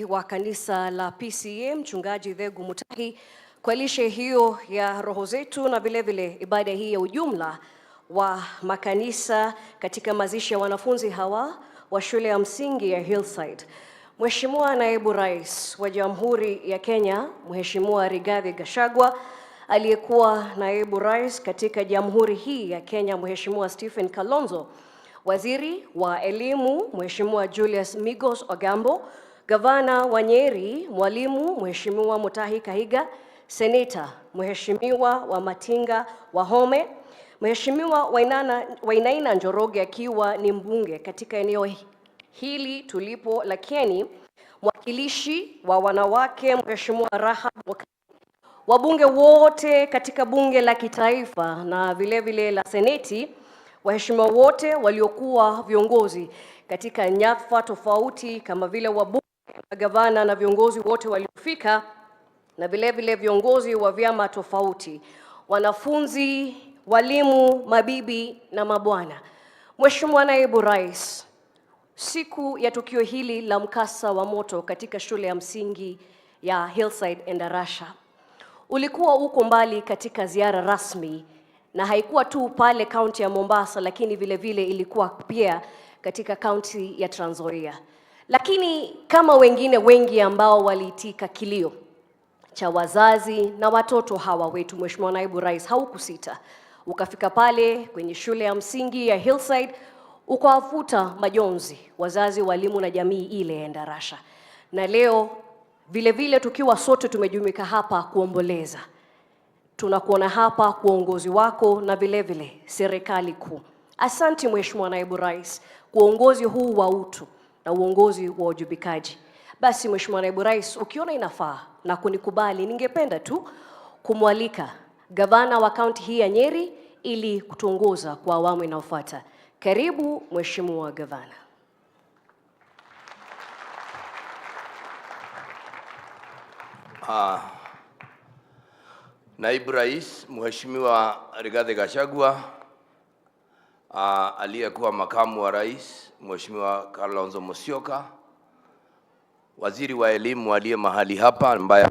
Wa kanisa la PCEA, Mchungaji Dhegu Mutahi, kwa lishe hiyo ya roho zetu na vile vile ibada hii ya ujumla wa makanisa katika mazishi ya wanafunzi hawa wa shule ya msingi ya Hillside. Mheshimiwa Naibu Rais wa Jamhuri ya Kenya, Mheshimiwa Rigathi Gachagua, aliyekuwa Naibu Rais katika Jamhuri hii ya Kenya, Mheshimiwa Stephen Kalonzo, Waziri wa Elimu, Mheshimiwa Julius Migos Ogamba, Gavana wa Nyeri, Mwalimu Mheshimiwa Mutahi Kahiga, Seneta Mheshimiwa Wamatinga Wahome, Mheshimiwa Wainaina Njoroge akiwa ni mbunge katika eneo hili tulipo la Kieni, mwakilishi wa wanawake Mheshimiwa Rahab Mwakani, wabunge wote katika bunge la kitaifa na vile vile la seneti, waheshimiwa wote waliokuwa viongozi katika nyadhifa tofauti kama vile wabunge, magavana na viongozi wote waliofika, na vile vile viongozi wa vyama tofauti, wanafunzi, walimu, mabibi na mabwana. Mheshimiwa Naibu Rais, siku ya tukio hili la mkasa wa moto katika shule ya msingi ya Hillside Endarasha, ulikuwa uko mbali katika ziara rasmi, na haikuwa tu pale kaunti ya Mombasa, lakini vile vile ilikuwa pia katika kaunti ya Trans Nzoia. Lakini kama wengine wengi ambao waliitika kilio cha wazazi na watoto hawa wetu, Mheshimiwa Naibu Rais, haukusita, ukafika pale kwenye shule ya msingi ya Hillside ukawafuta majonzi wazazi, walimu na jamii ile ya Endarasha. Na leo vile vile tukiwa sote tumejumuika hapa kuomboleza, tunakuona hapa kwa uongozi wako na vile vile serikali kuu. Asante Mheshimiwa Naibu Rais kwa uongozi huu wa utu na uongozi wa uwajibikaji. Basi Mheshimiwa Naibu Rais, ukiona inafaa na kunikubali, ningependa tu kumwalika gavana wa kaunti hii ya Nyeri ili kutuongoza kwa awamu inayofuata. Karibu Mheshimiwa Gavana. Naibu Rais Mheshimiwa Rigathi Gachagua, aliyekuwa makamu wa rais Mheshimiwa Kalonzo Musyoka, waziri wa elimu aliye mahali hapa ambaye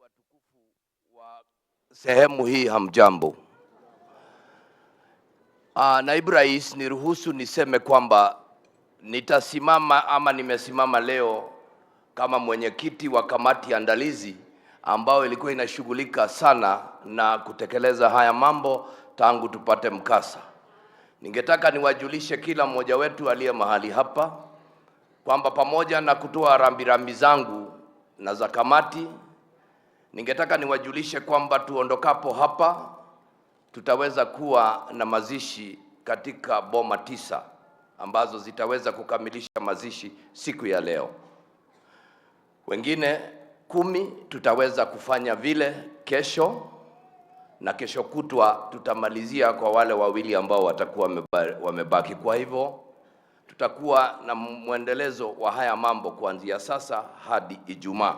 watukufu wa sehemu hii, hamjambo. Naibu Rais, niruhusu niseme kwamba nitasimama ama nimesimama leo kama mwenyekiti wa kamati andalizi ambayo ilikuwa inashughulika sana na kutekeleza haya mambo tangu tupate mkasa. Ningetaka niwajulishe kila mmoja wetu aliye mahali hapa kwamba pamoja na kutoa rambirambi zangu na za kamati, ningetaka niwajulishe kwamba tuondokapo hapa tutaweza kuwa na mazishi katika boma 9 ambazo zitaweza kukamilisha mazishi siku ya leo. Wengine 10 tutaweza kufanya vile kesho, na kesho kutwa tutamalizia kwa wale wawili ambao watakuwa wamebaki. Kwa hivyo tutakuwa na mwendelezo wa haya mambo kuanzia sasa hadi Ijumaa.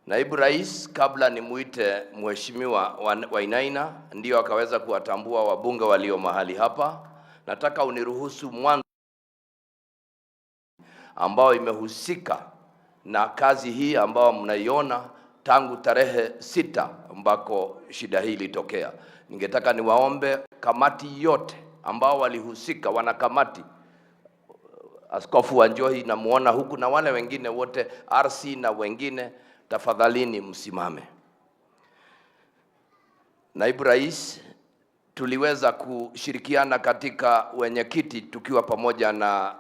Naibu Rais, kabla nimuite Mheshimiwa Wainaina ndio akaweza kuwatambua wabunge walio mahali hapa, nataka uniruhusu mwanzo ambao imehusika na kazi hii ambao mnaiona tangu tarehe 6 ambako shida hii ilitokea. Ningetaka niwaombe kamati yote ambao walihusika, wanakamati, Askofu Wanjohi namuona huku na wale wengine wote, RC na wengine, tafadhalini msimame. Naibu Rais, tuliweza kushirikiana katika wenyekiti tukiwa pamoja na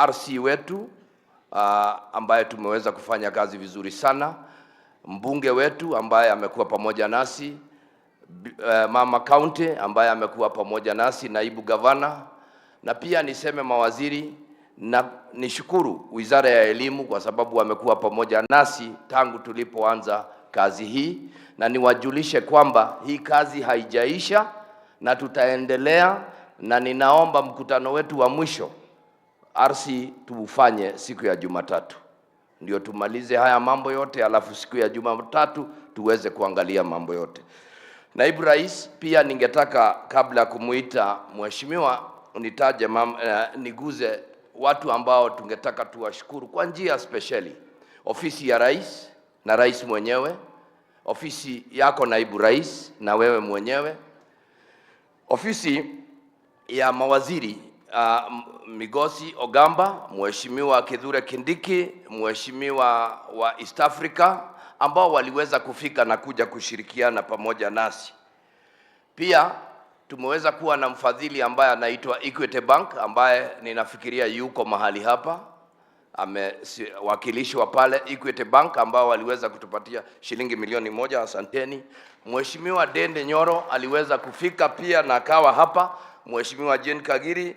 RC wetu, ambaye tumeweza kufanya kazi vizuri sana, mbunge wetu ambaye amekuwa pamoja nasi, Mama County ambaye amekuwa pamoja nasi, naibu gavana, na pia niseme mawaziri, na nishukuru Wizara ya Elimu kwa sababu wamekuwa pamoja nasi tangu tulipoanza kazi hii, na niwajulishe kwamba hii kazi haijaisha na tutaendelea, na ninaomba mkutano wetu wa mwisho RC tuufanye siku ya Jumatatu, ndio tumalize haya mambo yote, alafu siku ya Jumatatu tuweze kuangalia mambo yote. Naibu Rais, pia ningetaka kabla ya kumuita mheshimiwa nitaje niguze watu ambao tungetaka tuwashukuru kwa njia spesheli: ofisi ya rais na rais mwenyewe, ofisi yako naibu rais na wewe mwenyewe, ofisi ya mawaziri Migosi Ogamba, Mheshimiwa Kithure Kindiki, Mheshimiwa wa East Africa ambao waliweza kufika na kuja kushirikiana pamoja nasi. Pia tumeweza kuwa na mfadhili ambaye anaitwa Equity Bank ambaye ninafikiria yuko mahali hapa, amewakilishwa pale Equity Bank ambao waliweza kutupatia shilingi 1 milioni. Asanteni. Mheshimiwa Dende Nyoro aliweza kufika pia na akawa hapa. Mheshimiwa Jane Kagiri,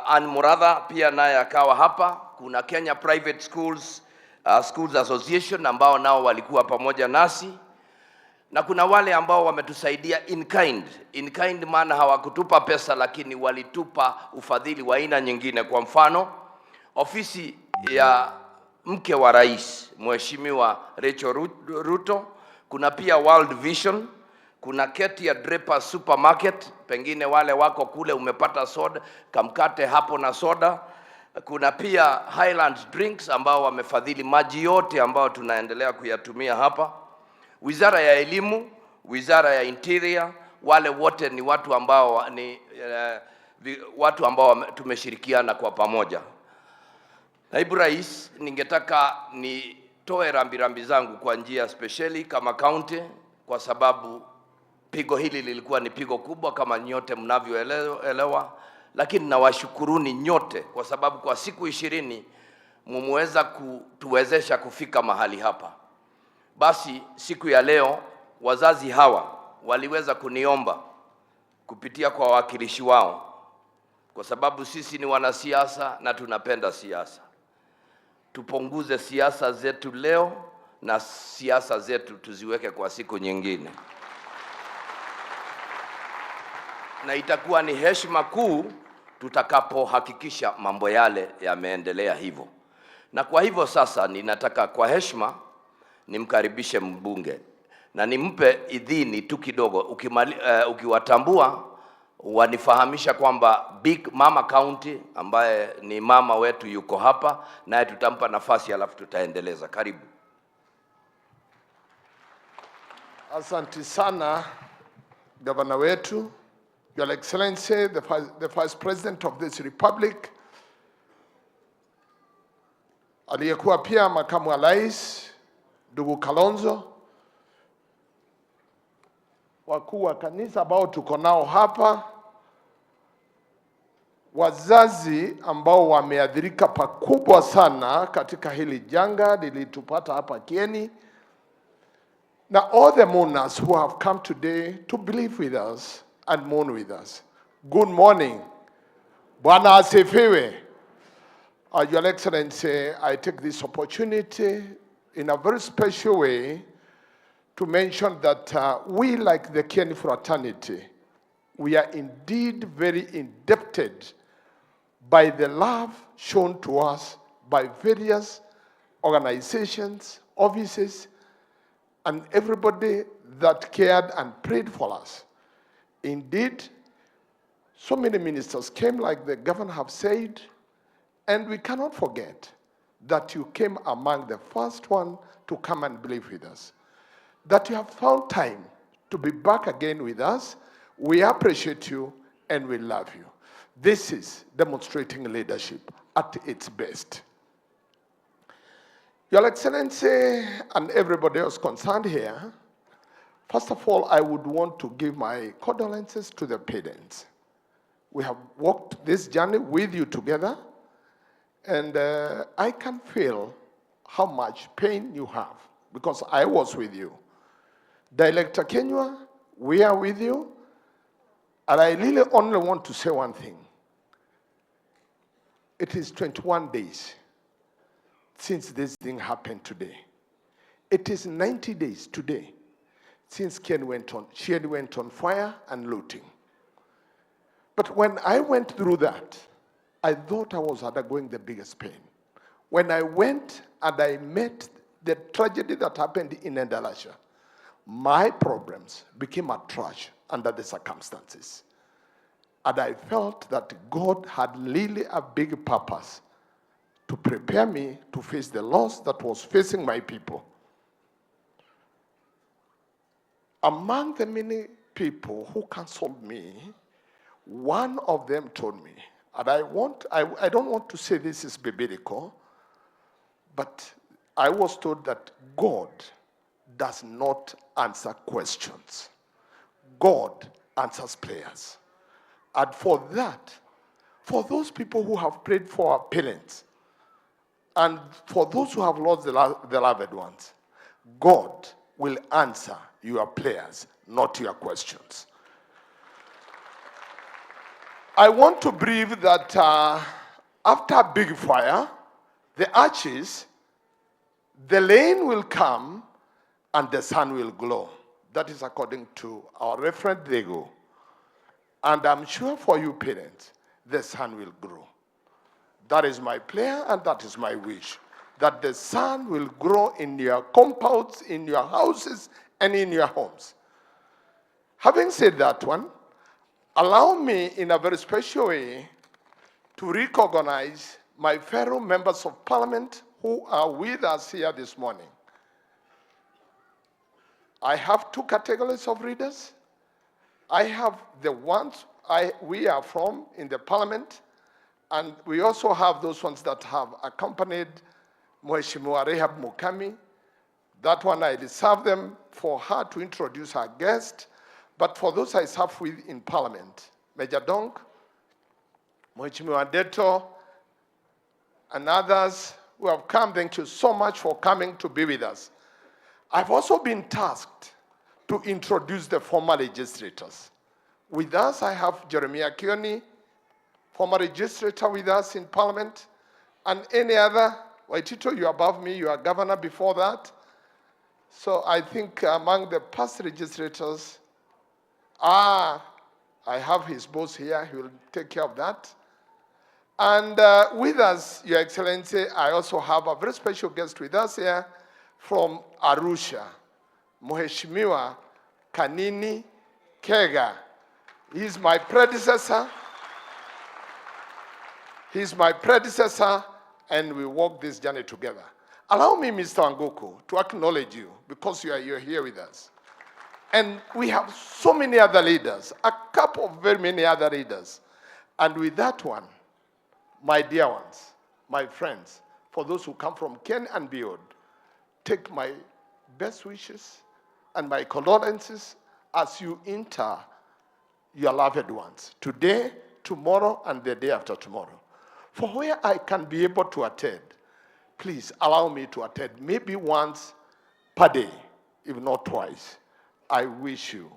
Ann Muratha pia naye akawa hapa. Kuna Kenya Private Schools Association ambao nao walikuwa pamoja nasi na kuna wale ambao wametusaidia in kind. In kind maana hawakutupa pesa, lakini walitupa ufadhili wa aina nyingine. Kwa mfano, ofisi ya mke wa rais Mheshimiwa Rachel Ruto, kuna pia World Vision, kuna Ketia Draper Supermarket, pengine wale wako kule umepata soda, kamkate hapo na soda. Kuna pia Highland Drinks ambao wamefadhili maji yote ambao tunaendelea kuyatumia hapa. Wizara ya Elimu, Wizara ya Interior, wale wote ni watu ambao ni watu ambao tumeshirikiana kwa pamoja. Naibu Rais, ningetaka nitoe rambirambi zangu kwa njia spesheli kama county, kwa sababu pigo hili lilikuwa ni pigo kubwa kama nyote mnavyoelewa, lakini nawashukuruni nyote kwa sababu kwa siku 20 mumeweza kutuwezesha kufika mahali hapa. Basi siku ya leo wazazi hawa waliweza kuniomba kupitia kwa wawakilishi wao, kwa sababu sisi ni wanasiasa na tunapenda siasa, tupunguze siasa zetu leo na siasa zetu tuziweke kwa siku nyingine, na itakuwa ni heshima kuu tutakapohakikisha mambo yale yameendelea hivyo. Na kwa hivyo sasa ninataka kwa heshima nimkaribishe mbunge na nimpe idhini tu kidogo. Ukiwatambua wanifahamisha kwamba Big Mama County ambaye ni mama wetu yuko hapa, naye tutampa nafasi alafu tutaendeleza. Karibu. Asante sana gavana wetu, Your Excellency, the Vice President of this Republic, aliyekuwa pia makamu wa rais ndugu Kalonzo, wakuu wa kanisa ambao tuko nao hapa, wazazi ambao wameathirika pakubwa sana katika hili janga lilitupata hapa Kieni, na all the mourners who have come today to believe with us and mourn with us. Good morning. Bwana asifiwe. Your Excellency, I take this opportunity in a very special way to mention that we, like the Kieni fraternity, we are indeed very indebted by the love shown to us by various organizations, offices, and everybody that cared and prayed for us. Indeed, so many ministers came, like the governor have said, and we cannot forget that you came among the first one to come and believe with us. That you have found time to be back again with us. We appreciate you and we love you. This is demonstrating leadership at its best. Your Excellency and everybody else concerned here, first of all, I would want to give my condolences to the parents. We have walked this journey with you together, and I can feel how much pain you have because I was with you. Director Kenywa, we are with you, and I really only want to say one thing. It is 21 days since this thing happened today. It is 90 days today since Kieni went on fire and looting. But when I went through that, I thought I was undergoing the biggest pain. When I went and I met the tragedy that happened in Endarasha, My problems became a trash under the circumstances. And I felt that God had really a big purpose to prepare me to face the loss that was facing my people. Among the many people who counseled me, one of them told me, and I don't want to say this is biblical, but I was told that God does not answer questions. God answers prayers. And for that, for those people who have prayed for our parents, and for those who have lost the loved ones, God will answer your prayers, not your questions. I want to believe that after a big fire, the ashes, the rain will come and the sun will glow. That is according to our Reverend Dego. And I'm sure for you parents, the sun will grow. That is my prayer and that is my wish, that the sun will grow in your compounds, in your houses, and in your homes. Having said that one, allow me in a very special way to recognize my fellow members of parliament who are with us here this morning. I have two categories of leaders. I have the ones we are from in the parliament, and we also have those ones that have accompanied Mheshimiwa Rahab Mukami. That one I reserve them for her to introduce her guest. But for those I serve with in parliament, Major Donk, Mheshimiwa Deto, and others who have come, thank you so much for coming to be with us. I've also been tasked to introduce the former legislators. With us, I have Jeremiah Kioni, former legislator with us in parliament, and any other. Waititu, you are above me, you are governor before that. So I think among the past legislators, I have his boss here, he will take care of that. And with us, Your Excellency, I also have a very special guest with us here from Arusha, Mheshimiwa Kanini Kega. He's my predecessor. He's my predecessor, and we walk this journey together. Allow me, Mr. Wanguku, to acknowledge you because you're here with us. And we have so many other leaders, a couple of very many other leaders. And with that one, my dear ones, my friends, for those who come from Ken and beyond, take my best wishes and my condolences as you enter your loved ones today, tomorrow, and the day after tomorrow. For where I can be able to attend, please allow me to attend maybe once per day, if not twice. I wish you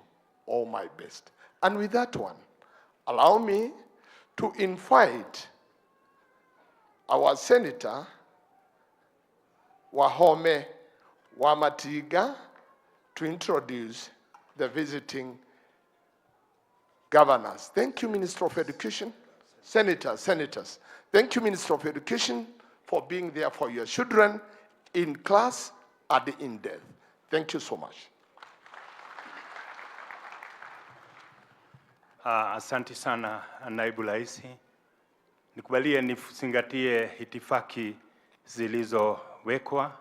all my best. And with that one, allow me to invite our Senator, Wahome Wamatinga, to introduce the visiting governors. Thank you, Minister of Education. Senators, senators. Thank you, Minister of Education, for being there for your children in class and in death. Thank you so much. Asante sana, Naibu Rais. Nikubalie nizingatie itifaki zilizowekwa.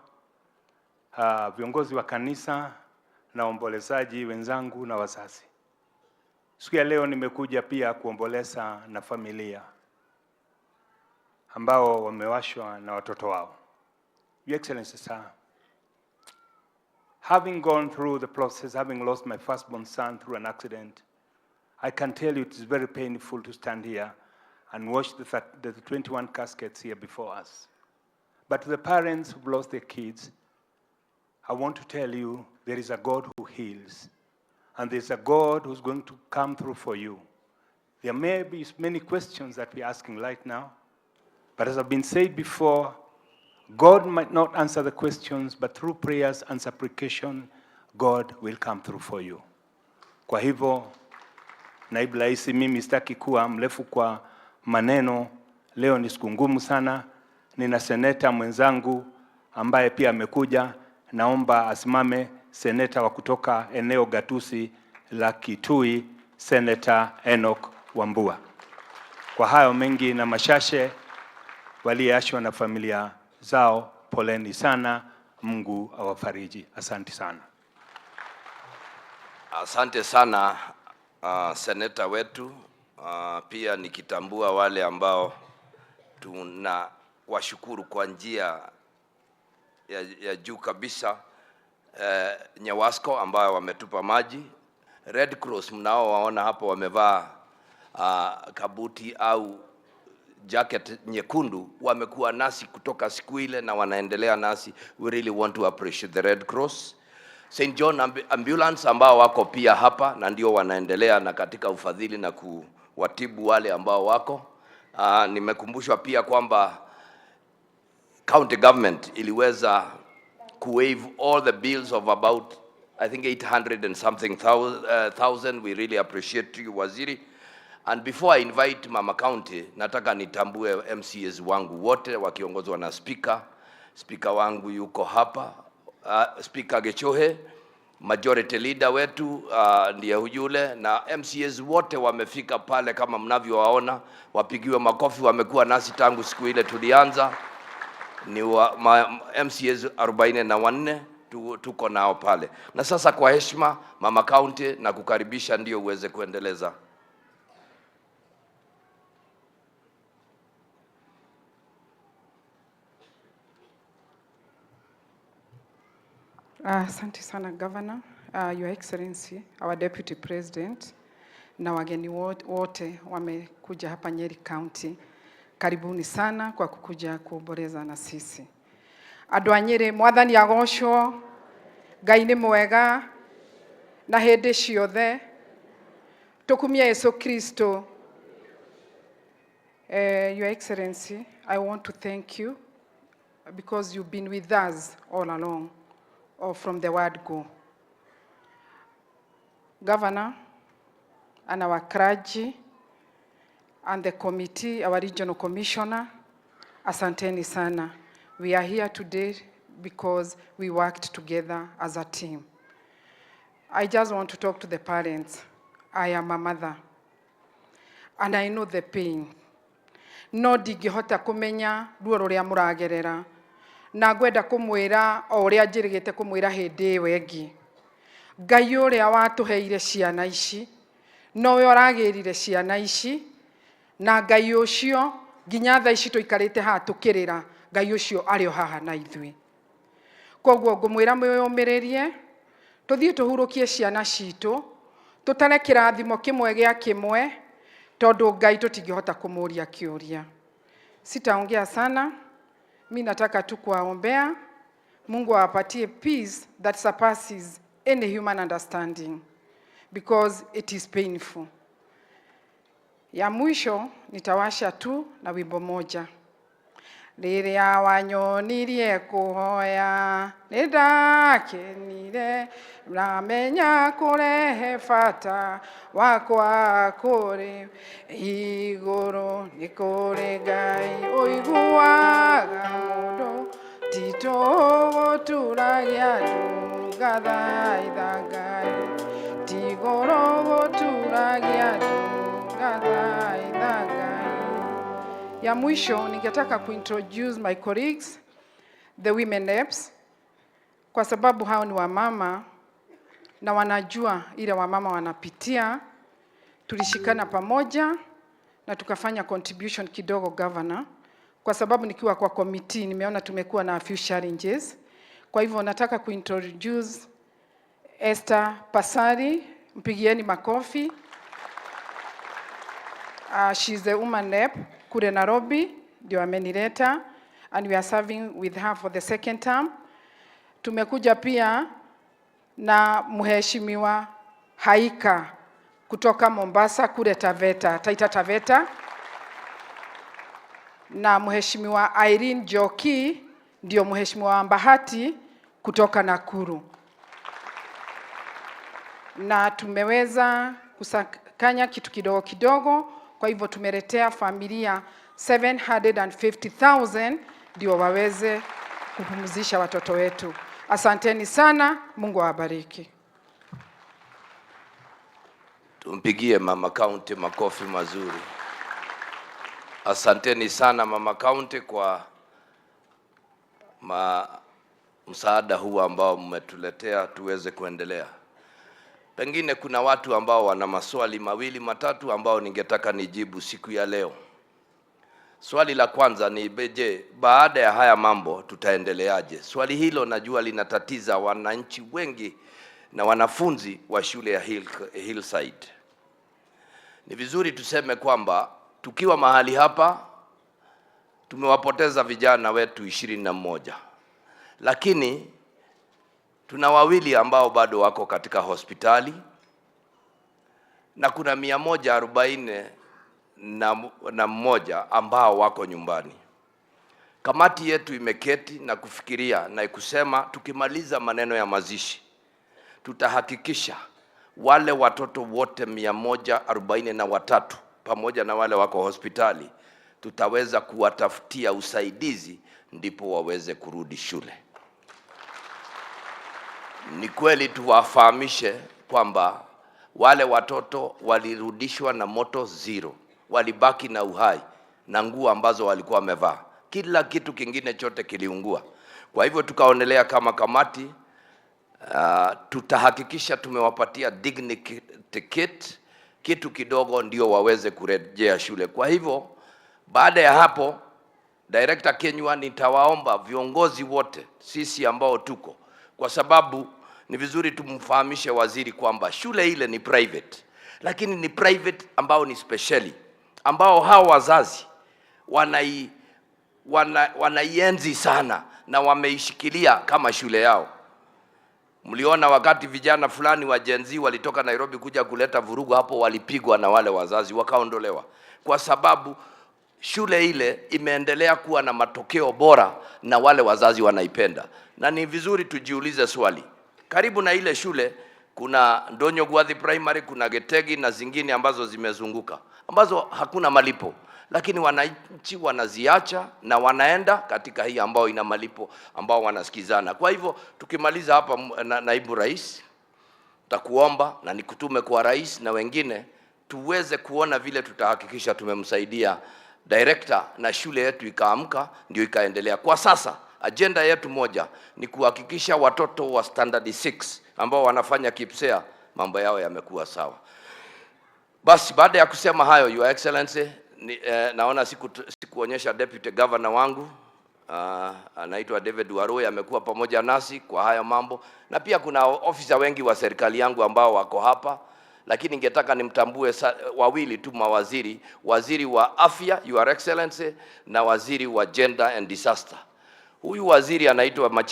Viongozi wa kanisa na waombolezaji wenzangu na wazazi. Siku ya leo nimekuja pia kuomboleza na familia ambao wamewachwa na watoto wao. Your Excellency, sir, having gone through the process, having lost my firstborn son through an accident, I can tell you it is very painful to stand here and watch the 21 caskets here before us. But to the parents who've lost their kids, I want to tell you there is a God who heals, and there's a God who's going to come through for you. There may be many questions that we're asking right now, but as I've been said before, God might not answer the questions, but through prayers and supplication, God will come through for you. Kwa hivyo, Naibu Rais, mimi sitaki kuwa mrefu kwa maneno. Leo ni siku ngumu sana. Nina seneta mwenzangu ambaye pia amekuja, naomba asimame. seneta wa kutoka eneo gatuzi la Kitui, Senator Enoch Wambua. Kwa hayo mengi na machache, walioachwa na familia zao, poleni sana. Mungu awafariji. Asante sana. Asante sana seneta wetu, pia nikitambua wale ambao tuna washukuru kwa njia ya juu kabisa, Nyawasco ambayo wametupa maji, Red Cross mnaowaona hapo wamevaa kabuti au jacket nyekundu, wamekuwa nasi kutoka siku ile na wanaendelea nasi. We really want to appreciate the Red Cross. St John Ambulance ambao wako pia hapa na ndio wanaendelea na katika ufadhili na kuwatibu wale ambao wako. Nimekumbushwa pia kwamba county government iliweza kuwaive all the bills of about, I think, 800 and something thousand. We really appreciate you, Waziri. And before I invite Mama County, nataka nitambue MCAs wangu wote wakiongozwa na speaker. Speaker wangu yuko hapa, Speaker Gechohe, majority leader wetu ndiye yule, na MCAs wote wamefika pale kama mnavyowaona, wapigiwe makofi, wamekuwa nasi tangu siku ile tulianza. Ni MCAs 44 tuko nao pale. Na sasa kwa heshima, Mama County, na kukaribisha ndio uweze kuendeleza. Asante sana, Governor, Your Excellency, our Deputy President na wageni wote wamekuja hapa Nyeri County. Karibuni sana kwa kukuja kuomboleza na sisi. Andũ a Nyĩrĩ, Mwathani agocwo. Ngai nĩ mwega na hĩndĩ ciothe. Tũkumie Yesu Kristo. Your Excellency, I want to thank you because you've been with us all along, or from the word go. Governor and our clergy and the committee, our regional commissioner, asanteni sana. We are here today because we worked together as a team. I just want to talk to the parents. I am a mother, and I know the pain. No ndingĩhota kũmenya ruo rũrĩa mũragerera, na ngwenda kũmwĩra o ũrĩa njĩrĩgĩte kũmwĩra hĩndĩ ĩyo ĩngĩ. Ngai ũrĩa watũheire ciana ici nowe ũragĩrire ciana ici, na Ngai ũcio nginya thaa ici tũikarĩte haha tũkĩrĩra, Ngai ũcio arĩ o haha na ithuĩ. Koguo ngũmwĩra mwĩyũmĩrĩrie, tũthiĩ tũhurũkie ciana citũ, tũtare kĩrathimo kĩmwe gĩa kĩmwe, tondũ Ngai tũtingĩhota kũmũria kĩũria. Sitaongea sana, mi nataka tu kuwaombea Mungu awapatie peace that surpasses any human understanding, because it is painful. Ya mwisho nitawasha tu na wimbo moja. Rĩrĩa wanyonirie kũhoya nĩndakenire, ndamenya kũrehe bata wakwa kũrĩ igũrũ. Nĩ kũrĩ Ngai ũiguaga mũndũ, titũgũturagia andũ ngathaitha Ngai, tigũrũ gũturagia andũ ngathaitha Ngai. Ya mwisho ningetaka kuintroduce my colleagues, the women reps, kwa sababu hao ni wamama na wanajua ile wamama wanapitia. Tulishikana pamoja na tukafanya contribution kidogo, Governor, kwa sababu nikiwa kwa committee nimeona tumekuwa na a few challenges. Kwa hivyo nataka kuintroduce Esther Pasari, mpigieni makofi. She's the woman rep kule Nairobi, ndio amenileta, and we are serving with her for the second term. Tumekuja pia na Mheshimiwa Haika kutoka Mombasa kule Taveta, Taita Taveta, na Mheshimiwa Irene Joki ndio Mheshimiwa wa Bahati kutoka Nakuru. Na tumeweza kusakanya kitu kidogo kidogo, kwa hivyo tumeletea familia 750,000 ndio waweze kupumzisha watoto wetu. Asanteni sana, Mungu awabariki. Tumpigie Mama County makofi mazuri. Asanteni sana Mama County kwa msaada huu ambao mmetuletea tuweze kuendelea. Pengine kuna watu ambao wana maswali mawili matatu ambao ningetaka nijibu siku ya leo. Swali la kwanza ni je, baada ya haya mambo tutaendeleaje? Swali hilo najua linatatiza wananchi wengi na wanafunzi wa shule ya Hillside. Ni vizuri tuseme kwamba tukiwa mahali hapa tumewapoteza vijana wetu 21, lakini tuna wawili ambao bado wako katika hospitali na kuna 141 ambao wako nyumbani. Kamati yetu imeketi na kufikiria na kusema tukimaliza maneno ya mazishi tutahakikisha wale watoto wote 143 pamoja na wale wako hospitali tutaweza kuwatafutia usaidizi ndipo waweze kurudi shule. Ni kweli tuwafahamishe kwamba wale watoto walirudishwa na moto zero, walibaki na uhai na nguo ambazo walikuwa wamevaa, kila kitu kingine chote kiliungua. Kwa hivyo tukaonelea kama kamati tutahakikisha tumewapatia dignity kit, kitu kidogo ndio waweze kurejea shule. Kwa hivyo baada ya hapo, Director Kenywa, nitawaomba viongozi wote sisi ambao tuko, kwa sababu ni vizuri tumfahamishe waziri kwamba shule ile ni private, lakini ni private ambao ni specially, ambao hao wazazi wanaienzi sana na wameishikilia kama shule yao. Mliona wakati vijana fulani wa Gen Z walitoka Nairobi kuja kuleta vurugu hapo, walipigwa na wale wazazi wakaondolewa, kwa sababu shule ile imeendelea kuwa na matokeo bora na wale wazazi wanaipenda. Na ni vizuri tujiulize swali, karibu na ile shule kuna Ndonyo Gwathi Primary, kuna Getegi na zingine ambazo zimezunguka ambazo hakuna malipo, lakini wananchi wanaziacha na wanaenda katika hii ambao ina malipo ambao wanasikizana. Kwa hivyo tukimaliza hapa, naibu rais, takuomba na nikutume kwa rais na wengine tuweze kuona vile tutahakikisha tumemsaidia director na shule yetu ikaamka ndio ikaendelea. Kwa sasa agenda yetu moja ni kuhakikisha watoto wa standard 6 ambao wanafanya KPSEA mambo yao yamekuwa sawa. Basi baada ya kusema hayo, Your Excellency, naona sikuonyesha deputy governor wangu anaitwa David Warui, amekuwa pamoja nasi kwa haya mambo, na pia kuna ofisa wengi wa serikali yangu ambao wako hapa, lakini ningetaka nimtambue wawili tu mawaziri, waziri wa afya Your Excellency na waziri wa gender and disaster. Huyu waziri anaitwa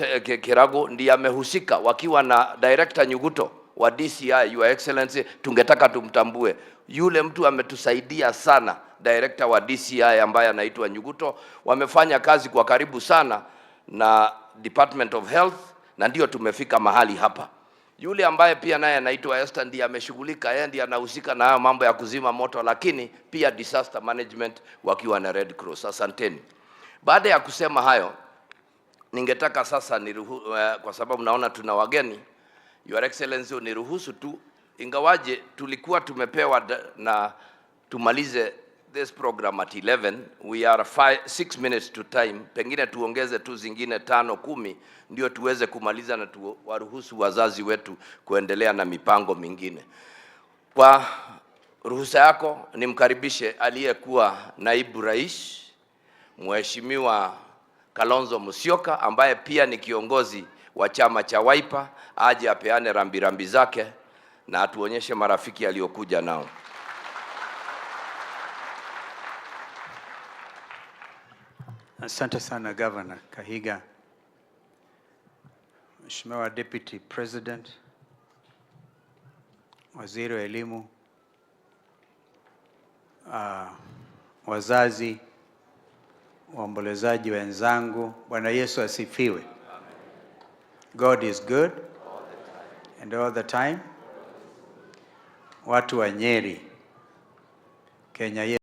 Kirago ndiye amehusika wakiwa na director Nyuguto wa DCI. Your Excellency, tungetaka tumtambue yule mtu ametusaidia sana, director wa DCI ambaye anaitwa Nyuguto. Wamefanya kazi kwa karibu sana na Department of Health na ndio tumefika mahali hapa. Yule ambaye pia naye anaitwa Esther ndiye ameshughulika, yeye ndiye anahusika na hayo mambo ya kuzima moto, lakini pia disaster management wakiwa na Red Cross. Asanteni. Baada ya kusema hayo, ningetaka sasa kwa sababu naona tuna wageni, Your Excellency, uniruhusu tu, ingawaje tulikuwa tumepewa na tumalize this program at 11, we are 6 minutes to time, pengine tuongeze tu zingine 5 10 ndio tuweze kumaliza na tuwaruhusu wazazi wetu kuendelea na mipango mingine. Kwa ruhusa yako nimkaribishe aliyekuwa naibu rais Mheshimiwa Kalonzo Musyoka ambaye pia ni kiongozi wa chama cha Wiper aje apeane rambirambi zake na atuonyeshe marafiki aliyokuja nao. Asante sana Governor Kahiga. Mheshimiwa Deputy President, Waziri wa Elimu, wazazi, waombolezaji wenzangu, Bwana Yesu asifiwe. God is good and all the time. Watu wa Nyeri, Kenya yetu.